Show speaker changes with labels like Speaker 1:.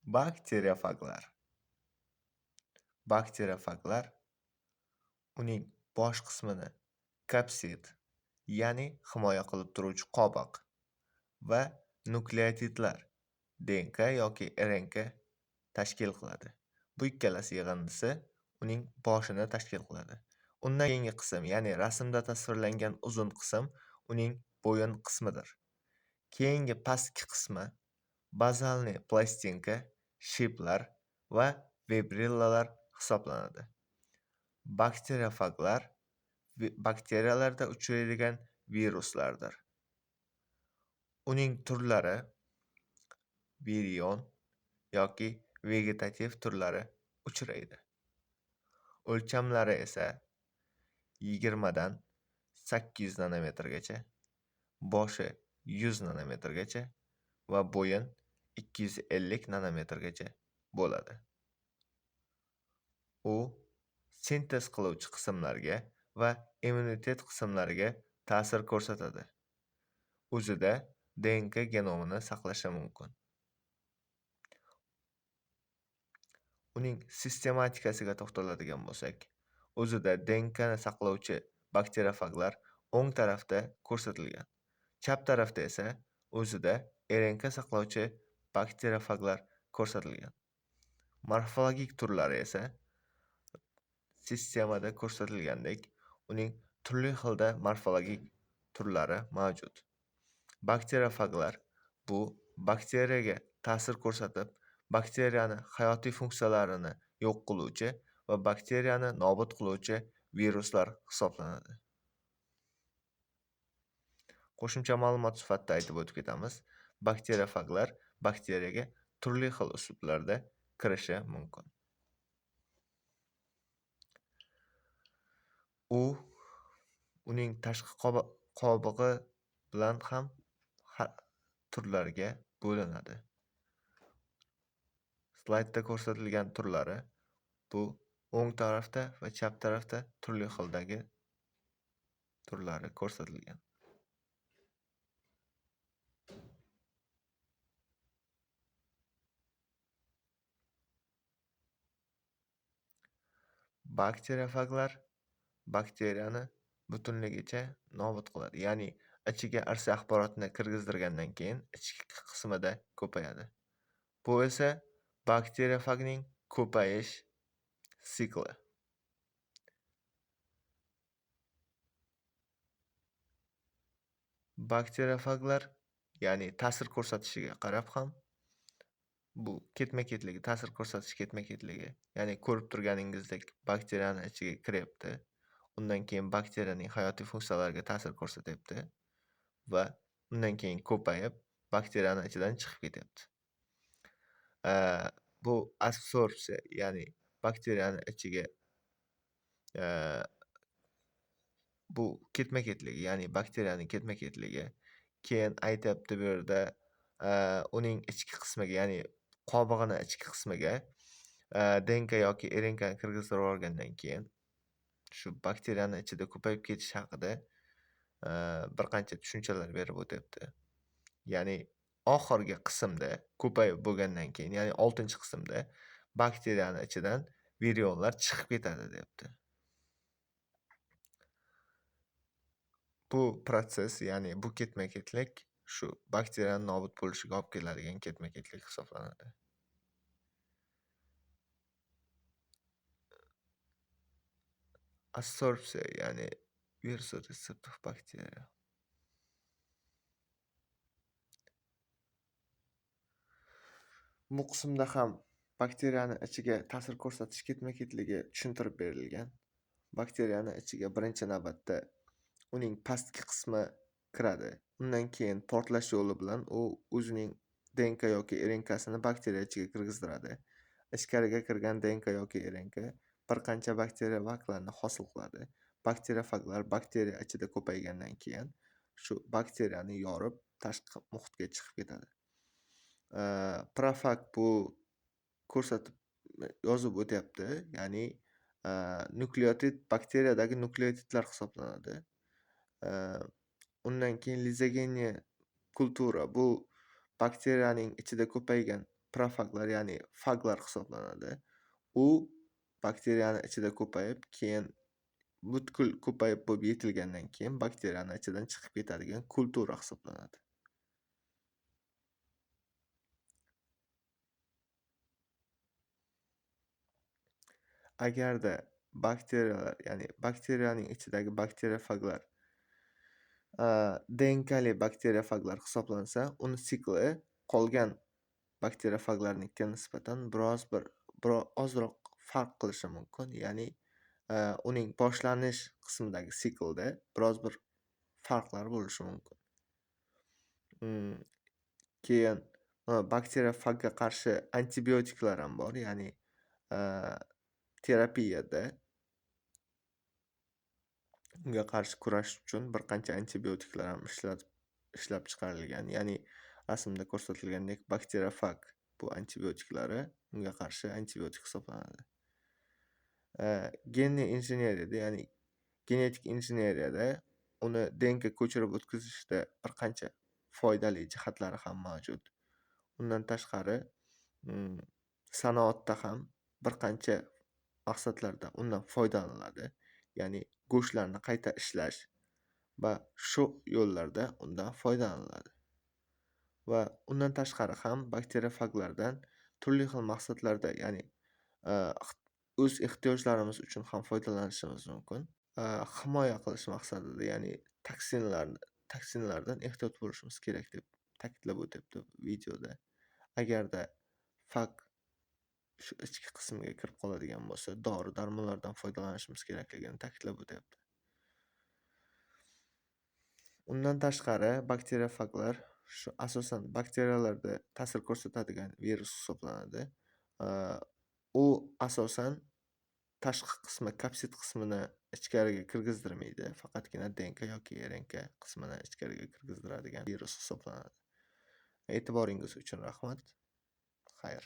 Speaker 1: Bakteriofaglar. Bakteriofaglar uning bosh qismini kapsid, ya'ni himoya qilib turuvchi qobiq va nukleotidlar DNK yoki RNK tashkil qiladi. Bu ikkalasi yig'indisi uning boshini tashkil qiladi. Undan keyingi qism, ya'ni rasmda tasvirlangan uzun qism uning bo'yin qismidir. Keyingi pastki qismi bazalniy plastinka, shiplar va vibrillalar hisoblanadi. Bakteriofaglar bakteriyalarda uchraydigan viruslardir. Uning turlari virion yoki vegetativ turlari uchraydi. O'lchamlari esa 20 dan 800 nanometrgacha, boshi 100 nanometrgacha va bo'yin 250 nanometrgacha bo'ladi. U sintez qiluvchi qismlarga va immunitet qismlariga ta'sir ko'rsatadi. O'zida DNK genomini saqlashi mumkin. Uning sistematikasiga to'xtaladigan bo'lsak, o'zida DNKni saqlovchi bakteriofaglar o'ng tarafda ko'rsatilgan. Chap tarafda esa o'zida RNK saqlovchi bakteriofaglar ko'rsatilgan. Morfologik turlari esa sistemada ko'rsatilgandek, uning turli xilda morfologik turlari mavjud. Bakteriofaglar bu bakteriyaga ta'sir ko'rsatib, bakteriyani hayotiy funksiyalarini yo'q qiluvchi va bakteriyani nobud qiluvchi viruslar hisoblanadi. Qo'shimcha ma'lumot sifatida aytib o'tib ketamiz. Bakteriofaglar bakteriyaga turli xil uslublarda kirishi mumkin. U uning tashqi qobig'i bilan ham turlarga bo'linadi. Slaydda ko'rsatilgan turlari bu o'ng tarafda va chap tarafda turli xildagi turlari ko'rsatilgan. Bakteriofaglar bakteriyani butunligicha nobud qiladi. Ya'ni ichiga irsiy axborotni kirgizdirgandan keyin ichki qismida ko'payadi. Bu esa bakteriofagning ko'payish sikli. Bakteriofaglar, ya'ni ta'sir ko'rsatishiga qarab ham bu ketma-ketligi, ta'sir ko'rsatish ketma-ketligi, ya'ni ko'rib turganingizdek bakteriyani ichiga kiryapti. Undan keyin bakteriyaning hayotiy funksiyalariga ta'sir ko'rsatyapti va undan keyin ko'payib bakteriyani ichidan chiqib ketyapti. Bu absorbsiya, ya'ni bakteriyani ichiga bu ketma-ketligi, ya'ni bakteriyaning ketma-ketligi. Keyin aytyapti bu yerda uning ichki qismiga, ya'ni qobig'ini ichki qismiga DNK yoki RNKni kirgizdirib olgandan keyin shu bakteriyani ichida ko'payib ketish haqida bir qancha tushunchalar berib o'tyapti. Ya'ni oxirgi qismda ko'payib bo'lgandan keyin, ya'ni 6-qismda bakteriyani ichidan virionlar chiqib ketadi deyapti. Bu protsess, ya'ni bu ketma-ketlik shu bakteriyani nobud bo'lishiga olib keladigan ketma-ketlik hisoblanadi. Absorbsiya, ya'ni virus retseptor bakteriya. Bu qismda ham bakteriyani ichiga ta'sir ko'rsatish ketma-ketligi tushuntirib berilgan. Bakteriyani ichiga birinchi navbatda uning pastki qismi kiradi. Undan keyin portlash yo'li bilan u o'zining DNK yoki RNKsini bakteriya ichiga kirgizdiradi. Ichkariga kirgan DNK yoki RNK bir qancha bakteriyofaglarni hosil qiladi. Bakteriofaglar bakteriya ichida ko'paygandan keyin shu bakteriyani yorib tashqi muhitga chiqib ketadi. Profag bu ko'rsatib yozib o'tyapti, ya'ni nukleotid bakteriyadagi nukleotidlar hisoblanadi. Undan keyin lizogeniya kultura bu bakteriyaning ichida ko'paygan Profaglar, ya'ni faglar hisoblanadi. U bakteriyani ichida ko'payib, keyin butkul ko'payib bo'lib yetilgandan keyin bakteriyani ichidan chiqib ketadigan kultura hisoblanadi. Agarda bakteriyalar, ya'ni bakteriyaning ichidagi bakteriofaglar DNKli bakteriofaglar hisoblansa, uni sikli qolgan bakteriofaglarnikiga nisbatan biroz ozroq farq qilishi mumkin. Ya'ni uning boshlanish qismidagi siklda biroz bir farqlar bo'lishi mumkin. Keyin bakteriofagga qarshi antibiotiklar ham bor, ya'ni terapiyada unga qarshi kurashish uchun bir qancha antibiotiklar ham ishlab chiqarilgan. Ya'ni rasmda ko'rsatilgandek bakteriofag bu antibiotiklari unga qarshi antibiotik hisoblanadi. Genli injeneriyada, ya'ni genetik injeneriyada uni DNK ko'chirib o'tkazishda bir qancha foydali jihatlari ham mavjud. Undan tashqari, sanoatda ham bir qancha maqsadlarda undan foydalaniladi. Ya'ni go'shtlarni qayta ishlash va shu yo'llarda undan foydalaniladi. Va undan tashqari ham bakteriofaglardan turli xil maqsadlarda, ya'ni o'z ehtiyojlarimiz uchun ham foydalanishimiz mumkin. Himoya qilish maqsadida, ya'ni toksinlardan ehtiyot bo'lishimiz kerak deb ta'kidlab o'tyapti videoda. Agarda fag shu ichki qismiga kirib qoladigan bo'lsa, dori-darmonlardan foydalanishimiz kerakligini ta'kidlab o'tyapti. Undan tashqari bakteriofaglar shu asosan bakteriyalarda ta'sir ko'rsatadigan virus hisoblanadi. U asosan tashqi qismi, kapsid qismini ichkariga kirgizdirmaydi, faqatgina DNK yoki RNK qismini ichkariga kirgizdiradigan virus hisoblanadi. E'tiboringiz uchun rahmat. Xayr.